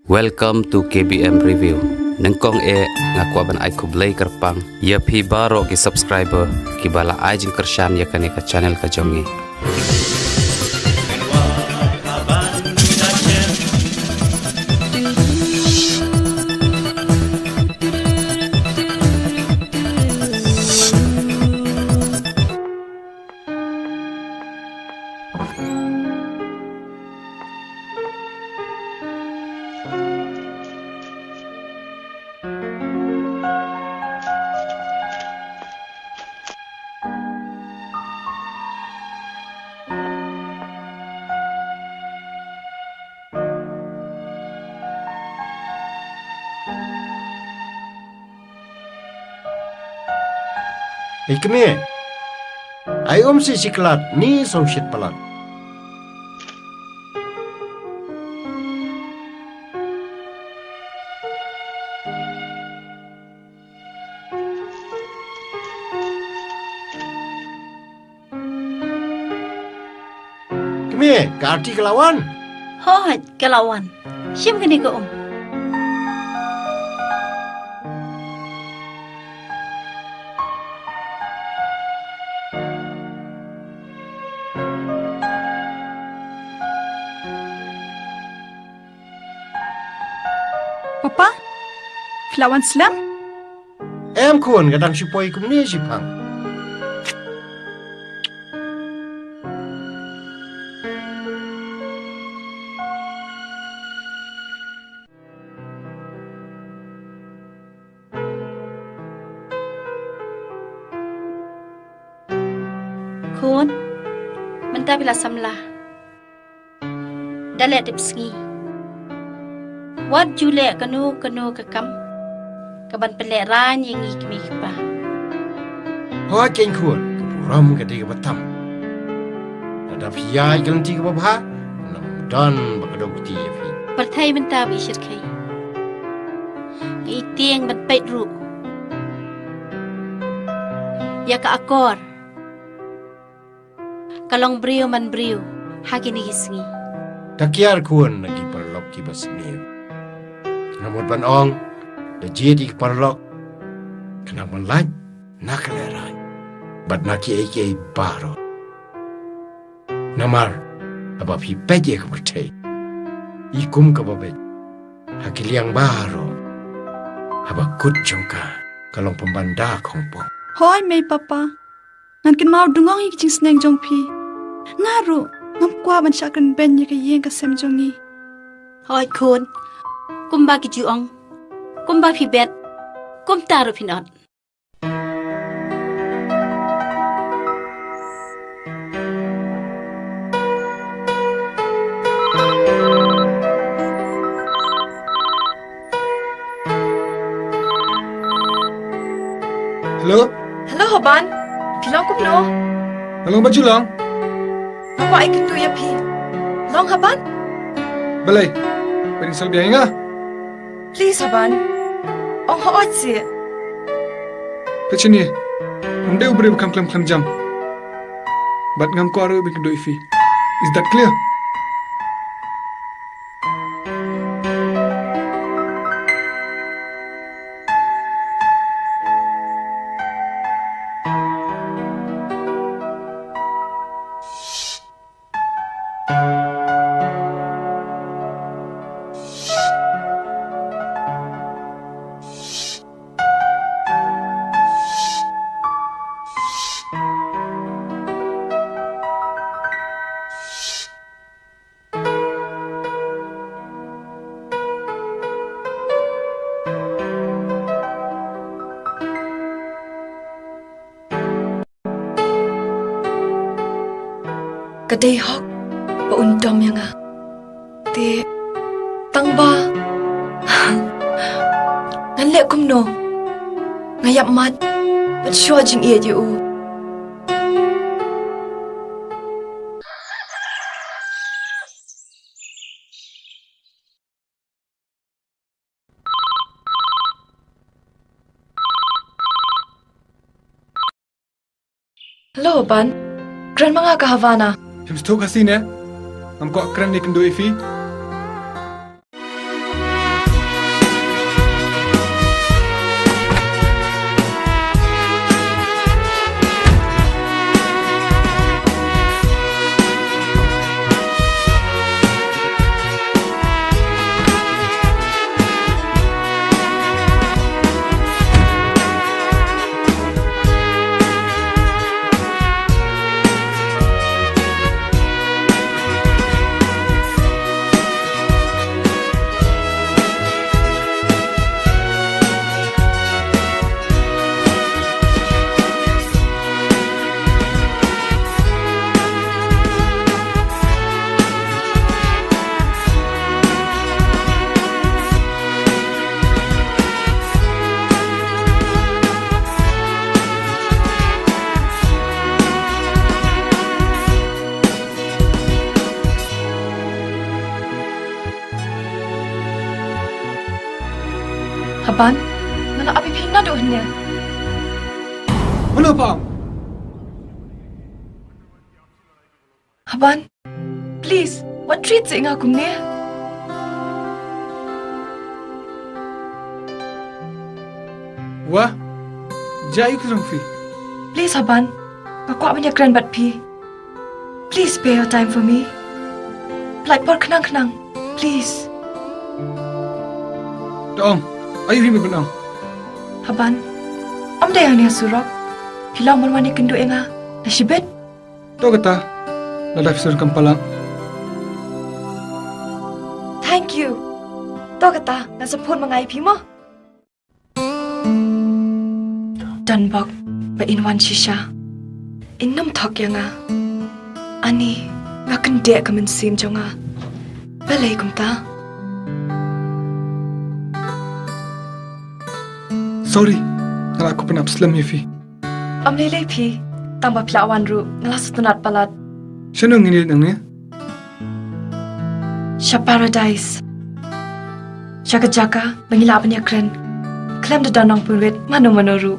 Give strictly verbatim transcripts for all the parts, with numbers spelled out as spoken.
Welcome to K B M Review. Nyngkong eh nga kwah ban ai khublei kyrpang ïa phi baroh ki subscriber kiba la ai jingkyrshan ïa kane ka channel ka jong ngi. Ei kmie, ai um shi shi klat ne sawshit palat. Kmie, ka arti ka la wan? Hooid, ka la wan. Shim kane ka um. Papa, phi la wan slem? Em khun, nga dang shu poi kumne shiphang. Khun, mynta phi la samla. Da leh tipsngi. Wat ju leh kano kano ka kam kaban pynlehraiñ ïa ngi kmie kpa. Hooid keiñ khun, ka burom ka dei kaba tam. Lada phi ïaid ka lynti kaba bha, ym don ba kdew kti ïa phi. Pyrthei mynta ba i shyrkhei. Ka i tieng ban peit ruh ïa ka akor. Ka long briew man briew ha kine ki sngi. Da kiar khun na ki paralok kiba sniew. Nga mut ban ong, da jied ïa ki paralok, khnang ban lait na ka lehraiñ bad na kiei kiei baroh. Namar haba phi peit ïa ka pyrthei i kum kaba beit ha ki liang baroh, haba kut jong ka ka long pynban da khongpong. Hooid mei papa. Ngan kynmaw dungong ïa ki jingsneng jong phi. Nga ruh ngam kwah ban shah kren beiñ ïa ka ïing ka sem jong ngi. Hooid khun, kumba ki ju ong, kumba phi bet, kumta ruh phin ot. Hello? Hello, Haban. Phi long kumno? Nga long ba ju long. Nga kwah ai kyntu ïa phi. Long Haban? Balei? Phi dang sngewsih biang ïa nga? Please, Haban. Ong hooid seh. Te shane, ngam dei u briew ba kham khlem khlem jam. Bad ngam kwah ruh ban kynduh ïa phi. Is that clear? Ka dei hok ba un dom ïa nga. Te tang ba ngan leh kumno? Nga ïap mat bad shuwa jingïeit ïa u. Hello, Ban. Kren ma nga ka Havana. Phim sngewthuh Khasi ne? Ngam kwah kren ne kynduh ïa phi. Haban, nga la ap ïa phi naduh hynne. Mano pha? Haban, please, wat treat ïa nga kumne. Wah, jia ïa u khrong phi. Please Haban, nga kwah ban ïakren bad phi. Please spare your time for me. Pynlait por khnang khnang, please. To ong, aïu hi me ban ong? Haban, ym dei hangne ha surok. Phi long ban wan ïakynduh ïa nga da shibit. To kata, lada phi sngewkam palat. Thank you. To kata, ngan sa phone ma nga ïa phi mo. Don bok ba in wan shisha. In ym thok ïa nga. Ani, nga kyndeh ka mynsiem jong nga. Balei kumta? Sorry, nga la kup nap slem ïa phi. Ym lei lei phi, tang ba phi la wan ruh, nga la sngewtynnat palat. Shano ngin ïa leit nangne? Sha paradise. Sha ka jaka ba ngi lah ban ïakren khlem da don nongpynwit mano mano ruh.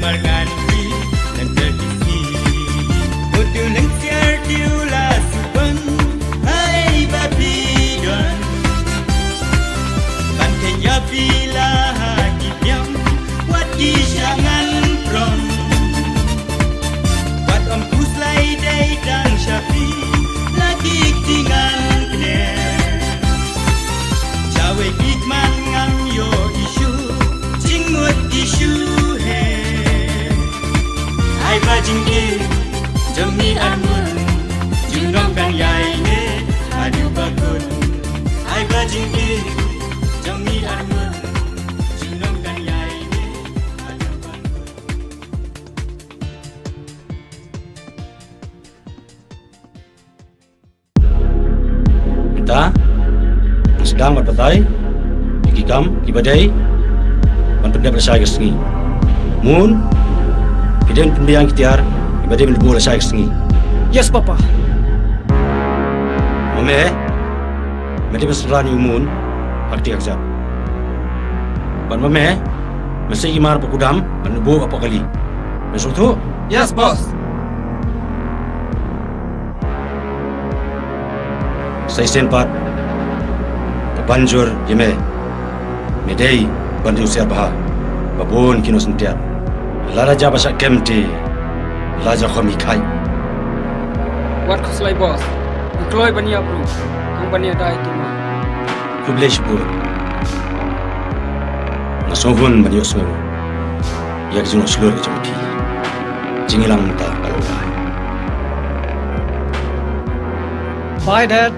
Ngan ri lem ter ki sngi. Utu leng siar tiu la subon. Hai ba phi don. Ban kenya phi la ha ki piang. Wat ki shangan prong. Wat om kus lai dai dang shafi. La ki tingan kne. Jawe big man ngam yo issue, jingmut issue he. Ai ba jingkit, jong ni arngut, jungnong kan yai ne, adu bakut. Ai ba jingkit, jong ni arngut, jungnong kan yai ne, adu bakut. Mynta nga sdang ban batai ïa ki kam kiba dei ban pyndep lashai ka sngi. Moon, phi dei ban pynbiang ki tiar kiba dei ban buh lashai ka sngi. Yes, Papa. Ma me, me dei ban synran ïa u Moon ha ka kti ka kjat. Bad ma me, me sei ki mar ba kudam ban buh hapoh kali. Me sngewthuh? Yes, boss. Sa shisien pat, ka ban jur ïa me. Me dei ban riewsiar bha ba bun ki nongsyntiat. Lada jia ba shah kem te, la jia khom hi khai. Wat khuslai, boss. Ngi kloi ban ïa bru, hang ban ïa dai tu ma. Khublei shibun. Nga sngewbha ban ïohsngew ïa ka jingnongshlur ka jong phi. Jingïalang mynta ka long dai. Bye, Dad.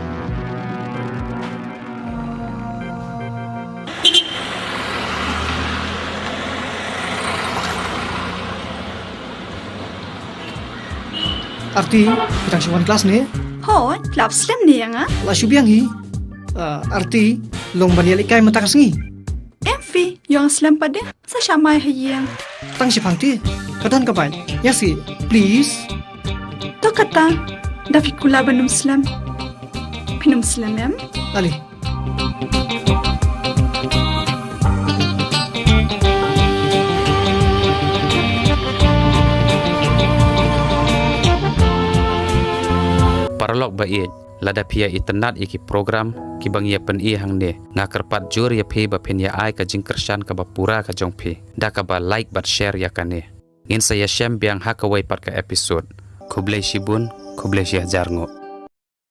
Arti, phi dang shu wan klas ne? Hooid, phi la slem ne ïa nga? La shu biang hi. Ah, Arti, long ban ïalehkai mynta ka sngi? Em phi, ïoh slem pat de, sa sha mai ha ïing. Tang shi phang te, ka don ka bai. Ïa si, please. To kata, da phi kular ban ym slem. Phin ym slem em? Ale. Paralok ba ïeit, lada phi ïa itynnad ïa ki program kiba ngi ïa pyni hangne, nga kyrpad jur ïa phi ba phin ïa ai ka jingkyrshan kaba pura ka jong phi da kaba like bad share ïa kane. Ngin sa ïashem biang ha kawei pat ka episode. Khublei shibun, khublei shihajar nguh.